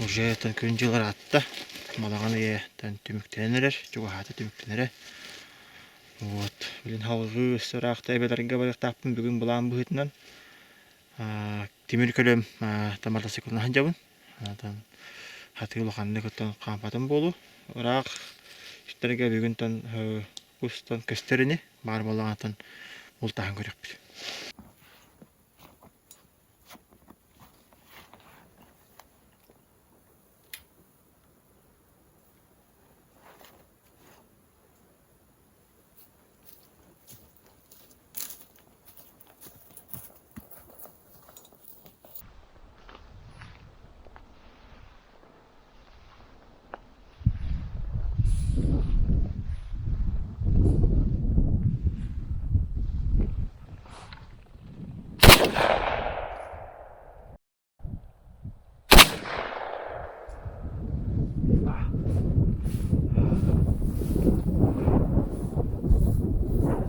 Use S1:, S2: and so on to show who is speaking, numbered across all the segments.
S1: Уже күн дьыл ыраатта. Балаҕан ыйыттан түмүктэнэн эрэр, чугаһаата түмүктэнэрэ. Вот. Билин халҕыы өссө ыраахта эбэлэргэ барыахтаахпын бүгүн былаан быһыытынан. Тимир көлөм мотоциклынан сылдьабын. Хатыы улаханнык оттон хаампатым буолуо. Ыраах сирдэргэ бүгүн кустан көстөр ини, баар буоллаҕына бултаһан көрүөхпүт.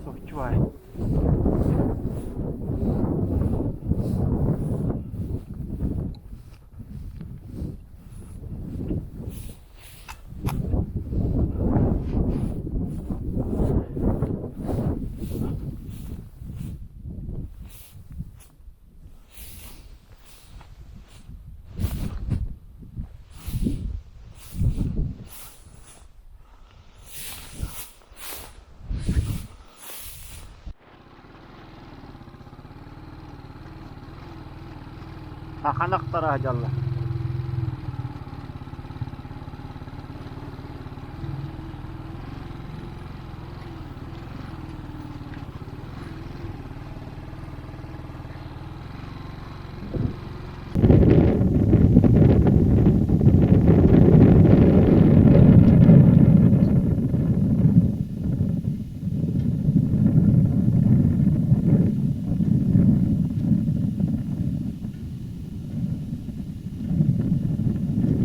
S1: Соччу Саханахтара дьалла.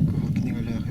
S1: Кыһыл кинигэлээх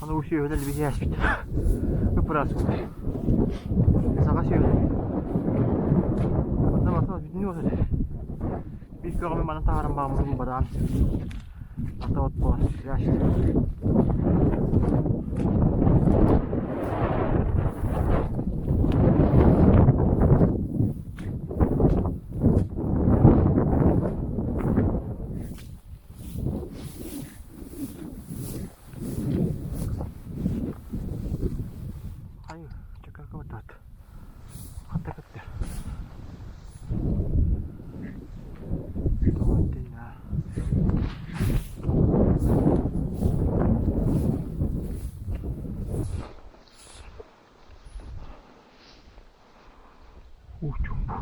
S1: Аны үсүөһүнэн биһиэспит ыпыраас буолар. Саха сүөһү. Онно барыта бүтүннүү отут. Биир көҕүмү манан таһааран бааммын бадаан. Ата от буолар. Хайы, чакырга бытаат. Ханта кытта. Уу-чуумпу.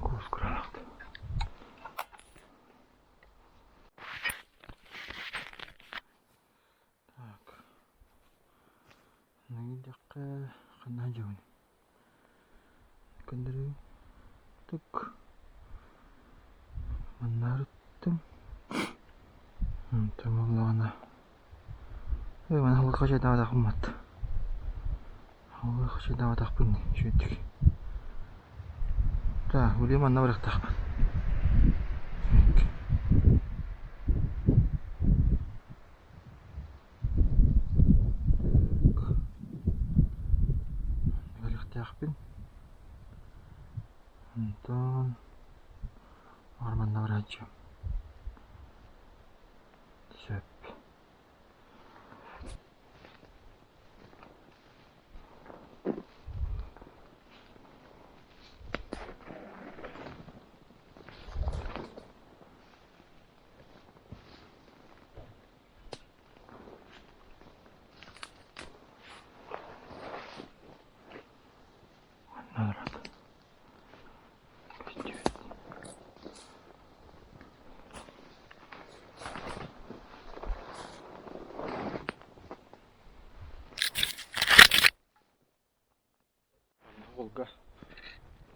S1: Куус кураанахта. Так. Нэһилиэккэ ханна сылдьабын? Көннөрү тук маннаарыттым. Онтон буоллаҕына маны халга чайдаабатахпын бат. Халга чайдаабатахпын үчүгэйдик. Так, билигин манна барыахтаахпын. Так. Барыахтаахпын. Онтон манна барааччы. Сөп. Манна Көстүбэт. Уолга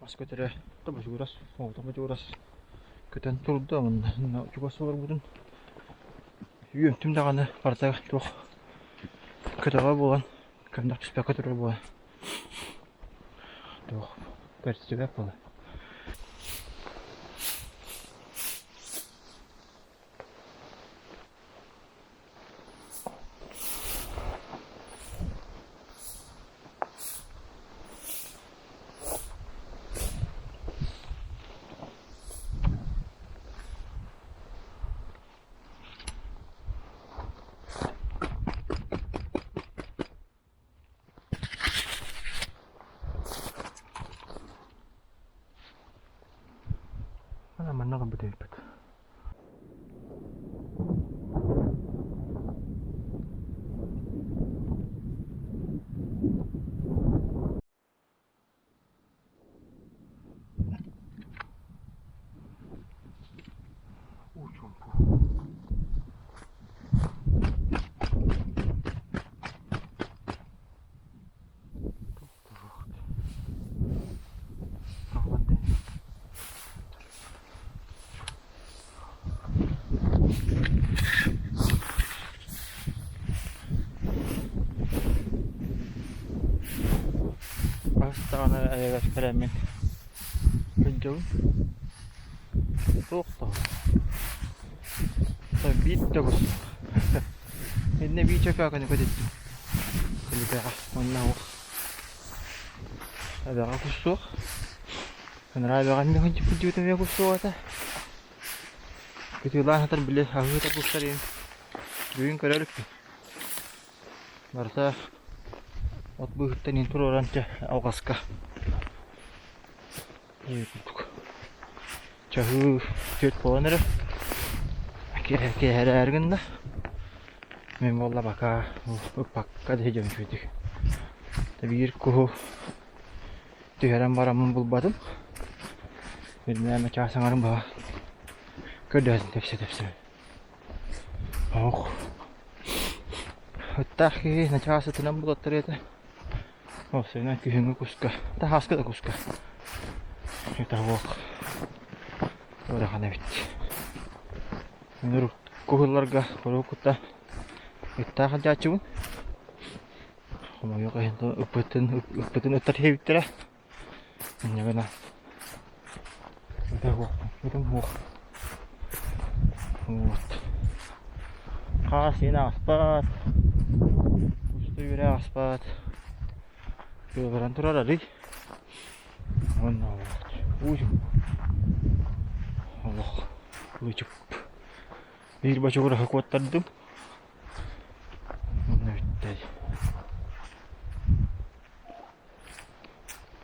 S1: мас көтөрө тобочугурас, тобочугурас көтөн турда уонна чугас олорбутун үөмтүм даҕаны барыта туох көтөҕө буолан көмнөх түспэккэ турар буолан туох көрсүбэт буолан. Манна ылбыт эбиппит. Уу чуумпу. Хас даҕаны эйэҕэс кэлэммин сылдьабын. Туох да биир да кус суох. Иннэ биир чөкөөкөнү көтүттүм. Кэлитэҕэ уонна уох эбэҕэ кус суох. Анараа эбэҕэ эмиэ сылдьыбыт эмиэ кус суох этэ. Кытыылаан сытар били аһыыта кустар иһин бүгүн көрө иликпин. Барыта от быыһыттан иһин туруоран чэ алҕаска курдук чаһыы түөрт буолан эрэр. Киэһэрээри гынна. Мин буолла бакаа ыппакка да сылдьабын үчүгэйдик. Биир куһу түһэрэн бараммын булбатым. Билмээн чаас аҥарын баҕа көрдөһөтүн тэпсэ-тэпсэ. Ох. Ыттаах киһи начаас ытынан булаттар этэ. Ол күһүҥҥү куска, таһааска да куска. Итого ыарахан эбит. Өнөр куһулларга куруук кутта ыттаах сылдьааччыбын. Хомойуох иһин ыппытын ыппытын ыттар иһэбиттэрэ. Инньэ гынан ыта суохпун, ытым суох. Вот. Хаас иһин ааспат, уста үөрэ ааспат. Тыалыран турар арый. Уонна уу олох лычып. Биир бочугураһы куоттардым. Уонна бүттэй.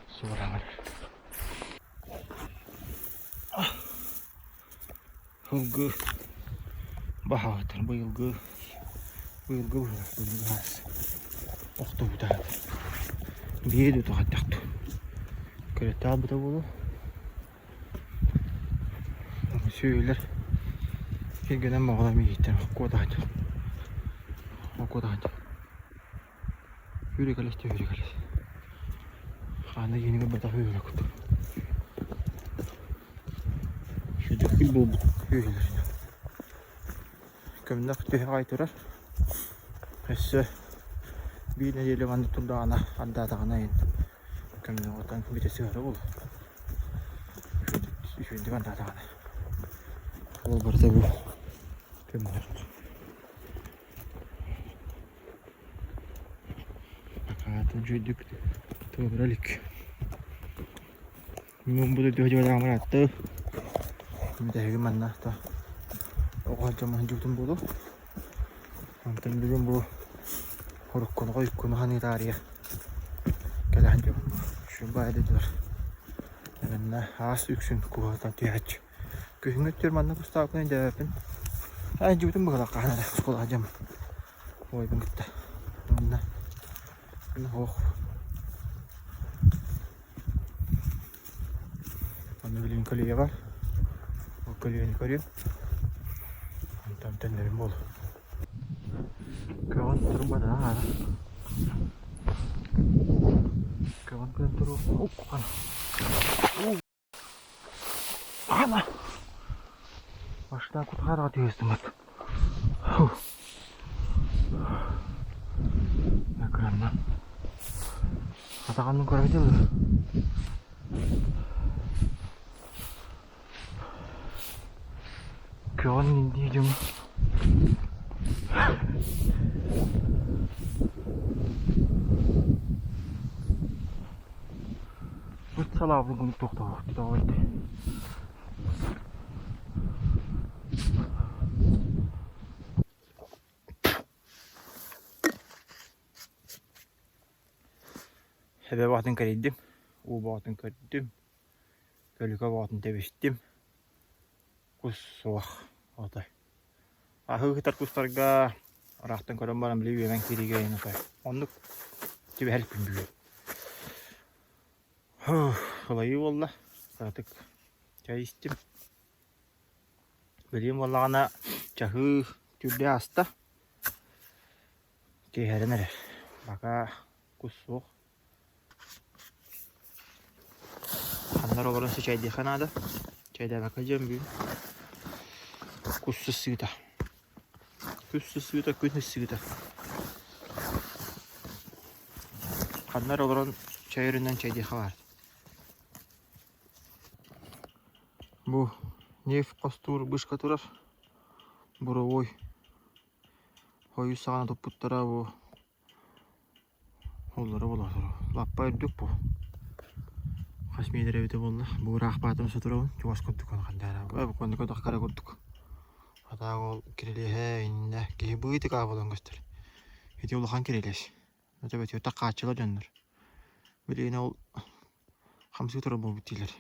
S1: Суораҥар. Ылгы баһаатар быйылгы быйылгы быһыылаах быйылгы хаас охтубута биир да туһаттах дуу көрөттө аалбыта буолуо сүөһүлэр кэргэнэн моҕолор миигиттэн куотаһан куотаһан Үүрүкэлэстэ үүрүкэлэс. Хаана иэнигэр батах үүрэ курдук. Сүдүккүл буолбут үөһүлэринэн. Көмнөх түһэ аҕай турар. Өссө биир нэдиэлэ маннык турдаҕына ардаатаҕына иһин көмнөҕүтэн бүтэ сыһара буолуо. Үчүгэйдик андаатаҕына. Ол барыта бу көмөлөрт. Акаатын үчүгэйдик тыалыра илик. Мин бу дойдуга дьиэлээҕим ыраатта. Бүтэһигим манна та оҕо сылдьаммын сылдьыбытым буолуо. Онтон бүгүн бу уруккуну хойуккуну саныы таарыйа кэлэ сылдьабын. Үчүгэй баайы дойдулар. Манна аас үксүн куһаҕан түһээччи. Күһүҥҥү өттүгэр манна кустаабыппын өйдөөбөппүн. Аа дьиэбитин быһалаах хаһан эрэ оскуолаҕа дьиэм убайбын кытта. Манна Ох. Аны билигин көлүйэ бар. Ол көлүйэни көрүөм. Онтон төннөрүм буолуо. Көҕөн турбата аара. Көҕөн көрөн туруо. Уккана. Ана! Башта кутхараҕа түһэстимэт. Экраннан. Атаҕаннын көрө дылы. Көҕөн индии дьону. Быт салаабын курдук тохтообут Эбэ баҕатын кэрийдим, уу баҕатын көрдүм, көлүкэ баҕатын тэбистим. Кус суох отой. Аһыы сытар кустарга ыраахтан көрөн баран били үөмэн киириигэ иһин отой. Оннук түбэһэр күн бүгүн. Сылайыы буолла. Кыратык чай истим. Билигин буоллаҕына чаһыы түүрдэ ааста. Киэһэрэн эрэр. Пока кус суох. Ханна эрэ олорон чэйдиэххэ наада. Чэйдээбэккэ дьиэм бүгүн. Кус сыссыыта. Күс сыссыыта, күн сыссыыта. Ханна эрэ олорон чэй өрүнэн чэйдиэххэ баар. Бу нефть хостуур вышка турар. Буровой. Хойус саҕана туппуттара бу Оллоро буолар лаппа үрдүк бу. Хас миэтэрэ эбитэ буолла. Бу ыраах баатым сотуробун чугас курдук хандаара. Бу коннука дахкара курдук. Атаак ол кирилиэһэ иннэ киһи быытык буолан көстөр. Ити улахан кирилиэс. Өтөбөтүөтэх хааччылар дьоннор. Билигин ол хамсыы турар буолбут дииллэр.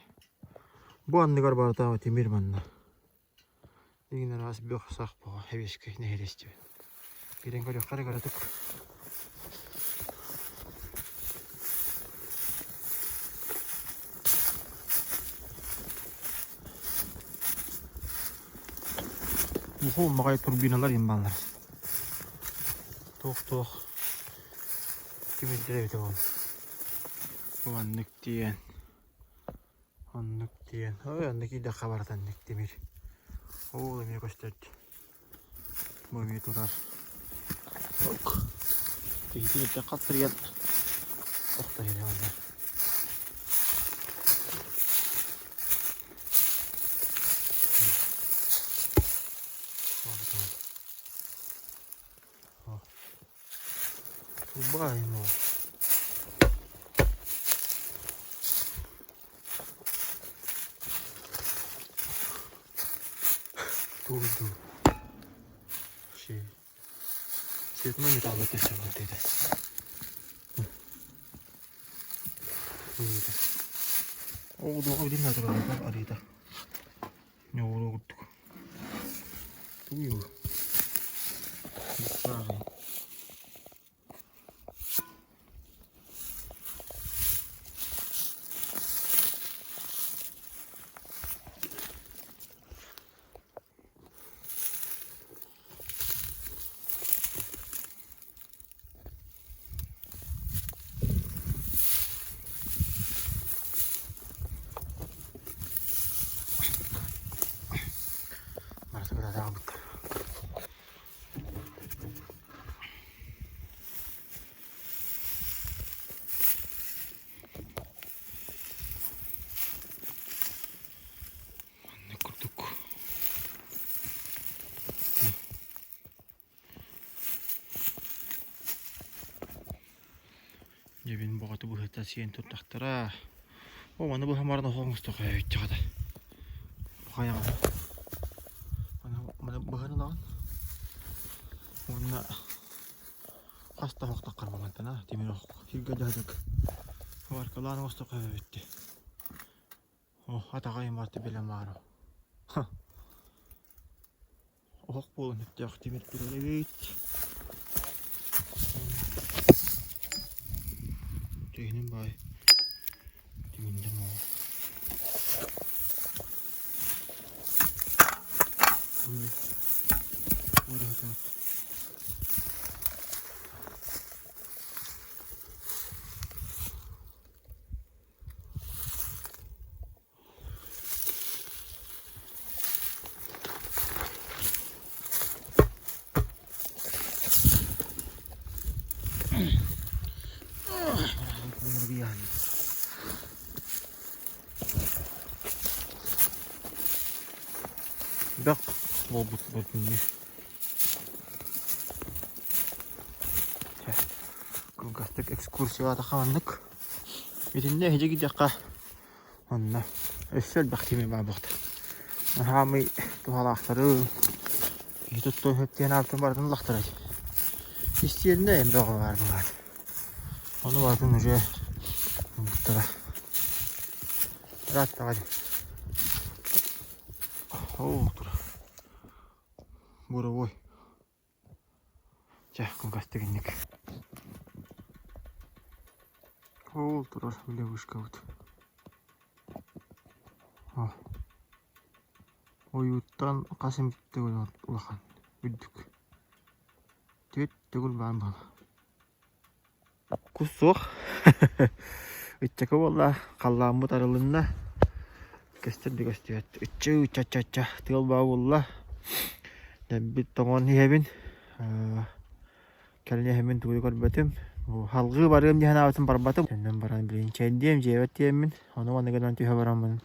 S1: Бу анныгар барыта тимир манна. Игин араас бөх-сах бөҕө эбиэскэй нэһилиэстибэ. Киирэн көрүөххэ эрэ кыратык. Муху маҕай турбиналар иһин бааллар. Туох-туох тимирдэр эбитэ буолла. Маннык диэн Оннук диэн. Ой, онно киирдэххэ барыта оннук тимир. Ол эмиэ көстөр. Бу эмиэ турар. Ок. Киһитин илдьэ хаттырыйан охто иһэр онно. Труба ему. Тугу Цветной металл өтөсө вот это. Ол дуоҕа билин турар арыыта. Ньоҕуруо курдук. Тугуй ол? Дьэбин боҕоту быһыта сиэн турдахтара. О, маны быһа баран оһох оҥостуохха эбит Хайаҕа. Маны, маны быһан ылаҕын. Уонна хас да оһох таххар мантан а тимир оһох сиргэ дьаһадык. Варкалаан оҥостуохха эбит. О, атаҕа имарты билэ маару. Оһох буолан сөптөөх тимир турар эбит. Түһүнүн баай тиминдем ол. Ураһатаат. Бөх буолбут бүгүҥҥү. Кылгастык экскурсиялаатахха маннык. Итиннэ эһиги киирдэххэ Онно өссө элбэх киһи баар буолта. Хаамый туһалаахтары киһи туттуон сөп диэн аалтан барытын ыллахтарай. Истиэннэ элбэх баар буолаат. Ону барытын уже ылбыттара. Ырааттаҕа дии. Оо тура. Буровой. Чэ, кылгастык инник. Ол турар били вышкабыт. Ойууттан хас эмит төгүл улахан, үрдүк. Түөрт төгүл баар буолла. Кус суох. Ыччака буолла, халлааммыт арылынна. Көстөр да көстүбэт. Ыччы ча-ча-ча тыал баа буолла. Дэлбит тоҥон иһэбин. Кэлин иһэммин тугу да көрбөтүм. Халҕыы барыам диэн санаабытым барбатым. Төннөн баран билигин чэйдиэм, дьиэбэр тиийэммин. Ону маннык гынан түһэ бараммын.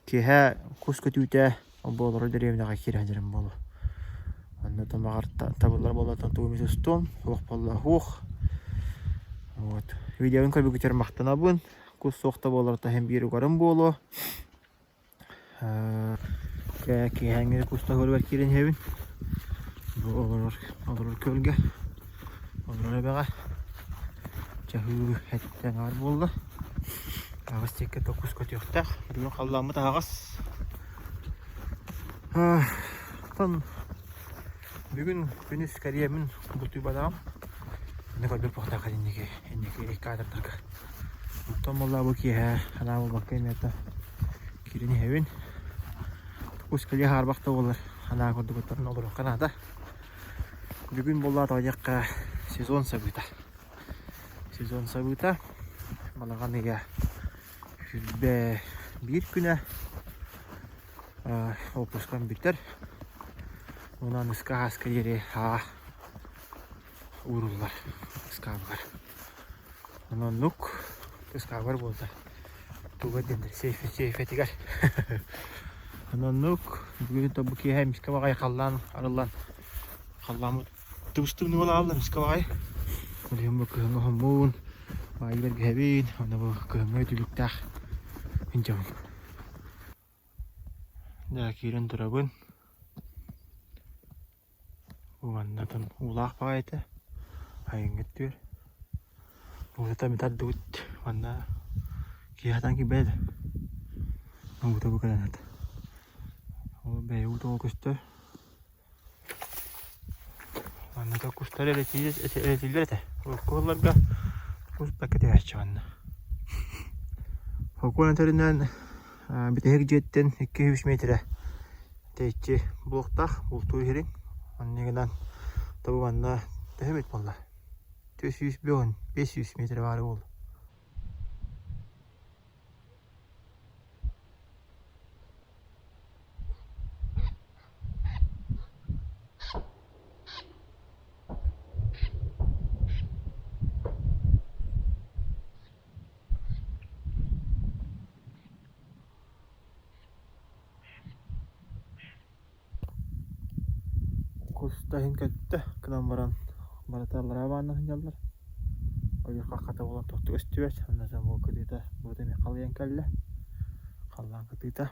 S1: Киэһэ кус көтүүтэ Бу олорор дэриэбинэҕэ киирэ сылдьарым буолуо. Онно тамаҕар табыллар буоллар тугу эмит устуом, суох буолла суох. Вот. Видеобын көрбүккүтүгэр махтанабын. Кус суох да буоллар таһын биир угарым буолуо. Киэһээҥҥи кус тоһуоругар киирэн иһэбин. Бу олорор олорор күөлгэ, олорор эбэҕэ. Чаһыы эттэн аҕар буолла. Аҕыс диэки кус көтүөхтээх. Бүгүн халлааммыт аһаҕас. Оттон бүгүн күнүс кэриэмин бутуйбатаҕым. Инник көрбүт буолтаах инники инники кадрдарга. Оттон буолла бу киэһэ санаа буолбакка эмиэ киирэн иһэбин. Кус кэлиэ хаарбах да буоллар санаа курдугуттан олоруохха наада. Бүгүн буолла тоҕо диэххэ сезон сабыыта. Сезон сабыыта балаҕан ыйа 21 күнэ отпускам бүтэр. Онон ыскааска диэри аа ууруллар ыскаабыгар. Ононнук ыскаабар буолта. Туга диэннэр сейф сейфэтигэр. Ононнук бүгүн тобу киэһэ эмискэ баҕайы халлаан арыллан халлааммыт Тыбыстыбын уол аалла эмискэ баҕайы. Ол иһин бу кыһыҥҥы хоммуун, баайы бэргэһэбин, уонна бу кыһыҥҥы түлүктээх инчэбин. Дьэ киирэн турабын. Бу манна атын уулаах баҕайы этэ. Айыҥҥыт түөр. Уута эмит ардыбыт манна киһи сатаан киирбэт этэ. Уута бу кэлэн этэ. Ол бэйэ уута ол көстөр. Манна да кустар элэтииллэр этэ. Урукку сылларга кус бэккэ түһээччи манна. Сокуон этэринэн бүтэһик дьиэттэн 2-3 миэтэрэ тэйиччи буолуохтаах бултуур иһириҥ. Оннугунан тобу манна төһө эбит буолла? 400 500 миэтэрэ баара буолуо. Кус да иһин көттө гынан баран барыта аллараа баанна сылдьаллар. Ойуур хаххата буолан туох да көстүбэт. Онно бу кытыыта быата эмиэ халыйан кэллэ. Халлаан кытыыта.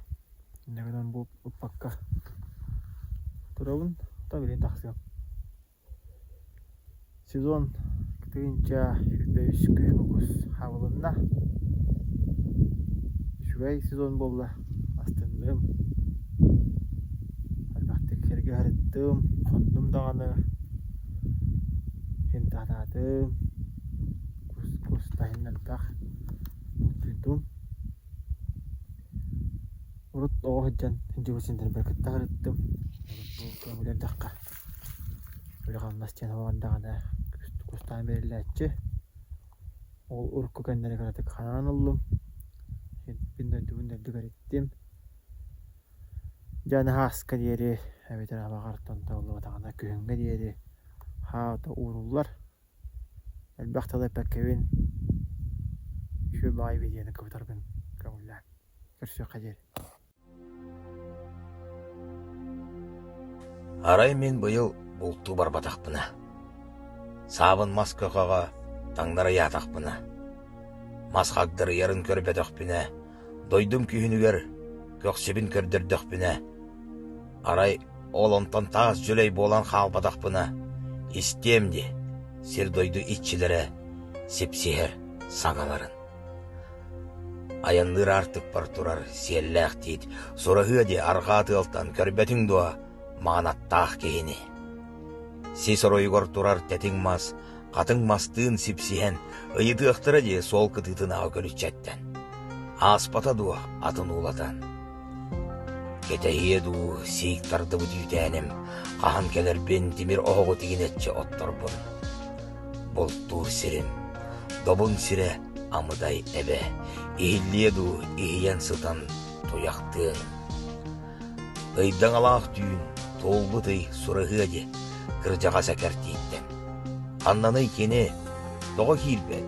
S1: Инньэ гынан бу ыппакка турабын. Оттон билигин тахсыам. Сезон 1023 күһүҥҥү кус хаалылынна. Үчүгэй сезон буолла, астынным. Элбэхтик сиргэ сырыттым, хоннум даҕаны, хинтаатаатым, кус кустаһын элбэх бултуйдум. Урут оҕо сылдьан сылдьыбыт сирдэрбэр кытта сырыттым. Урут бу көҥүл эрдэххэ үлэ-хамнас диэн олордоҕуна кустаан бэриллээччи. Ол урукку кэмнэри кыратык ханаан ыллым. Сирбин дойдубун дойду кэриттим. Дьэ аны ааска диэри эбэтэр абаҕартан табыллыбатаҕына күһүҥҥэ диэри хаата ууруллар. Элбэх тылы эппэккэбин үчүгэй баҕайы видеоны кыбытарбын көҥүллээн көрсүөххэ диэри.
S2: Арай мин быйыл бултуу барбатахпына, саабын мас көхөҕө таҥнары ыйаатахпына, мас хагдарыйарын көрбөтөхпүнэ, дойдум күһүнүгэр көхсүбүн көрдөрдөхпүнэ, арай ол онтон таас дьүлэй буолан хаалбатахпына, истиэм дии сир-дойду иччилэрэ сипсиһэр саҥаларын. Айанныыр аартыкпар турар сиэллээх тиит сураһыа дии арҕаа тыалтан көрбөтүҥ дуо маанаттаах киһини? Сис оройугар турар тэтиҥ мас хатыҥ мастыын сипсиһэн ыйытыахтара дии суол кытыытынааҕы көлүччэттэн. Ааспата дуо атын уулатан? Кэтэһиэ дуу сиик тардыбыт үүтээним, хаһан кэлэрбин тимир оһоҕу тигинэччи отторбун. Бултуур сирим, добун сирэ амыдай эбэ, иһиллиэ дуу иһийэн сытан туйахтыаҥ. Ыйдаҥалаах түүн туолбут ый сураһыа диэ кырдьаҕас экэртииттэн. Ханнаный кини, тоҕо киирбэт,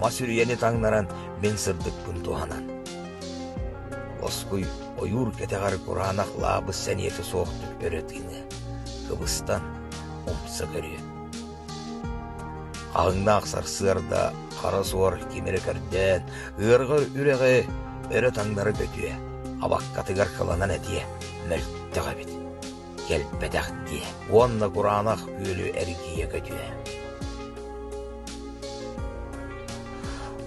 S2: мас үрүйэни таҥнаран мин сырдыкпын туһанан. Лоскуй ойуур кэтэҕэр кураанах лаабыс сэниэтэ суохтук өрө тыыныа, кыбыстан умса көрүө. Хаһыҥнаах сарсыарда хара суор кимири көрдөөн, ыарҕа үрэҕи өрө таҥнары көтүө, абаккатыгар кыланан этиэ, мөлтөх эбит, кэлбэтэх диэ уонна кураанах күөлү эргийэ көтүө.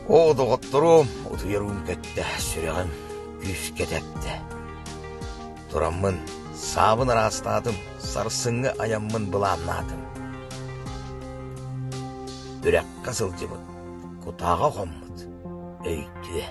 S2: Оо, доҕотторуом, утуйар уум көттө, сүрэҕим күүскэ тэптэ. Тураммын, саабын ыраастаатым, сарсыҥҥы айаммын былааннаатым. Үрэххэ сылдьыбыт, кутааҕа хоммут, өйдүө.